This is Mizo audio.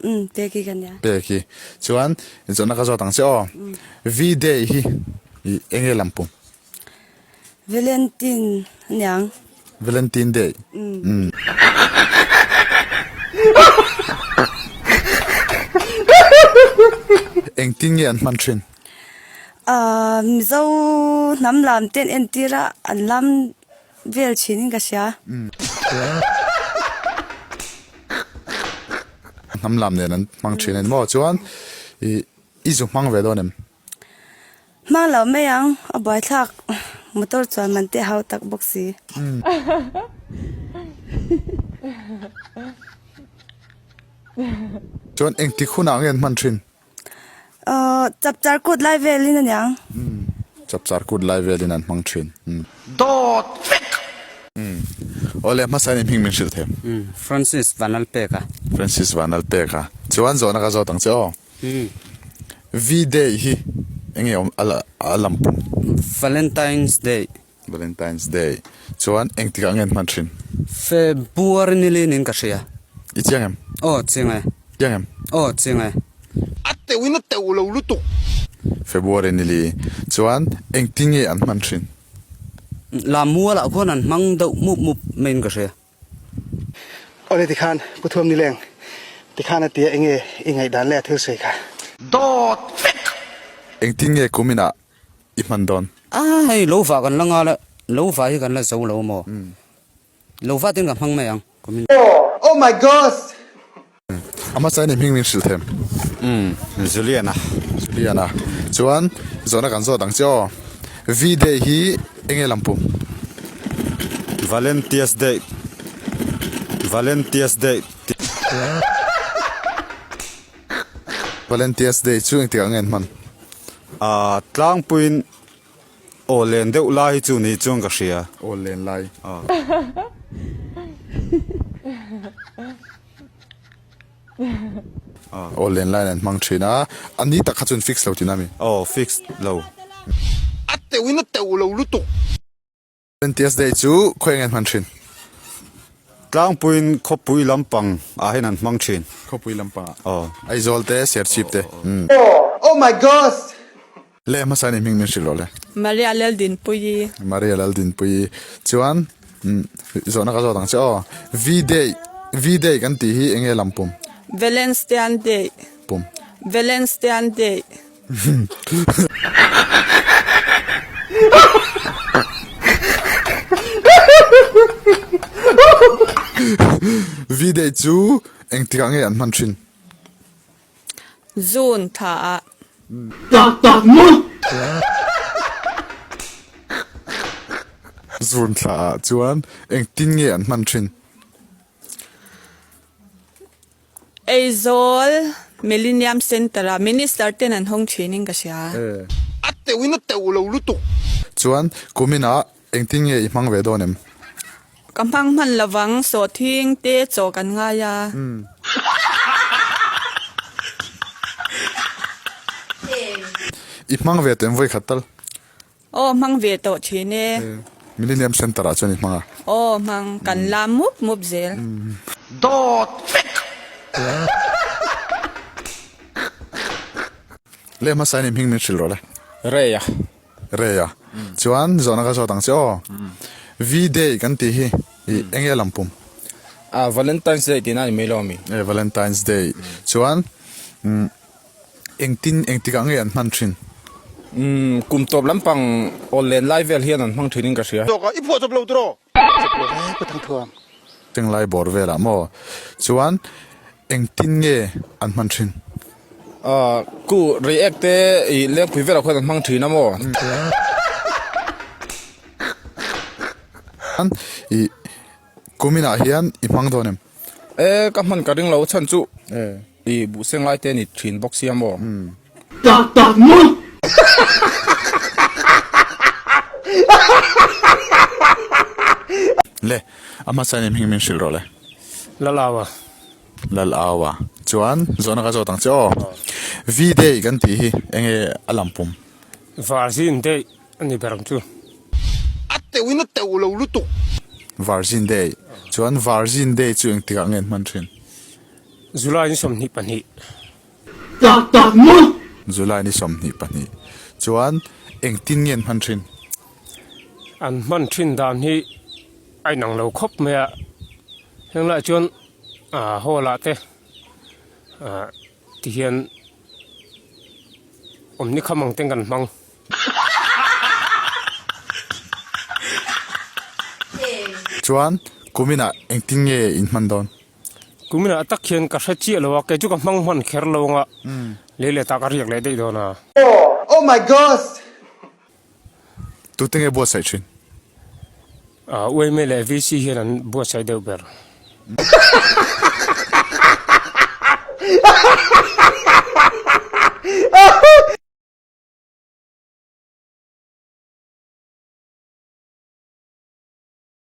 Umm Peki ka nia. Peki. Chuan zawhna ka zawt ang che aw. V-day hi i eng nge lam pum? Valentine a niang. Valentine day. Umm. Engtin nge an hman thin? Ahh Mizo hnam lam te an entir a, an lam vel thin in ka hria. Hnam lam nen an hmang thin a ni maw? Chuan i i zu hmang ve dawn em? Hmang lo mai ang, a buaithlak motor chuan man te a hau tak bawk si. Chuan engtik hunah nge an hman thin? Chapchar kut lai velin a niang. Chapchar kut lai velin an hmang thin. Dawt vek! Awle hmasa in hming min hrilh thei. Francis Vanlalpeka. Francis Vanlalpeka. Chuan zawhna ka zawt ang che aw. V-day hi enge awm a lam pum? Valentine's Day. Valentine's Day chuan engtikah nge an hman thin? February ni lin in ka hria. I chiang em? Aw chiang e. Chiang em? Aw chiang e. A teuh in a teuh lo lutuk. February ni li chuan engtin nge an hman thin? Lam mualah khuan an hmang deuh mup mup mai in ka hria. Awle tikhan Pu Thuam Nileng tikhan a tia enge i ngaihdan leh a thil sawi kha? Dawt vek! Engtin nge kuminah i hman dawn? A hei lo vah kan la nghal a, lo vah hi kan la zo lo maw? Lo vah tin ka hmang mai ang kumin. Oh my gosh! A hmasa in i hming min hrilh them. Umm Juliana. Juliana. Chuan zawhna kan zawt ang che aw. V-day hi enge lam pum? Valentia's Day. Valentia's Day. Valentia's Day chu engtikah nge an hman? Aaa tlangpuiin aw len deuh lai hi chu ni chuan ka hria. Aw len lai. Aw. Aw len laiin an hmang thin a, a ni tak kha chuan fix lo tihna a mi? Aw fix lo. A teuhin a teuh lo lutuk. Valentia's Day chu khawi enge an hman thin? Tlangpuiin khawpui lampang ah hian an hmang thin. Khawpui lampang ah? Aw. Aizawl te, Serchhip te. Oh my gosh! Le hmasa ni hming min hrilh rawh le. Maria Laldinpuii. Maria Laldinpuii. Chuan zawhna ka zawt ang che aw. V-Day, V-Day kan tih hi enge lam pum? Valentine's Day. Pum. Valentine's Day. V-Day chu engtikah nge an hman thin? June thla ah. Tak tak maw? June thla ah chuan engtin nge an hman thin? Aizawl Millennium Centre ah Minister ten an hawng thin in ka hria. A teuh in a teuh lo lutuk. Chuan kumin ah engtin nge i hmang ve dawn em? Ka hmang hman lovang sawhthing te chaw kan ngai a. I hmang ve tawh em vawikhat tal? Aw hmang ve tawh thin e. Millennium Centre ah chuan i hmang a. Aw hmang, kan lam mup mup zel. Dawt vek! Le hmasa in i hming min hrilh rawh le. Rea. Rea. Chuan zawhna ka zawt ang che aw. V-day kan tih hi i enge lam pum? Ah Valentine's Day tihna a ni mai lo ami? E Valentine's Day. Chuan Engtin engtikah nge an hman thin? Umm kum tawp lampang awl len lai vel hian an hmang thin in ka hria. Zawk a, i phuah chawp lo tiraw? Chawp lo e, Pu Thangthuam. Chenglai bawr velah maw? Chuan engtin nge an hman thin? Aaa ku reiek te i lengpui velah khuan an hmang thin a maw? Chuan i Kuminah hian i hmang dawn em? E, ka hman ka ring lo chhan chu i buhseng lai te ni thin bawk sia maw? Tak tak maw? Le, a hmasa in hming min hrilh rawh le. Lalaua. Lalaua. Chuan zawhna ka zawt ang che aw. V-day kan tih hi enge a lam pum? Varzin day. A ni ber ang chu. A teuh in a teuh lo lutuk. Virgin Day. Chuan Virgin Day chu engtikah nge an hman thin? July ni 22. Tak tak maw? July ni 22. Chuan engtin nge an hman thin? An hman thin dan hi a inang lo khawp mai a, heng lai chuan hall ah te tihian awmni kham ang ten kan hmang. Chuan kuminah engtin nge in hman dawn? Kuminah tak hian ka hre chiah lo a, kei chu ka hmang hman kher lo anga lei leh tah ka riak leh daih dawn a. Oh my gosh! Tute nge buatsaih thin? Uaime leh VC hian an buatsaih deuh ber.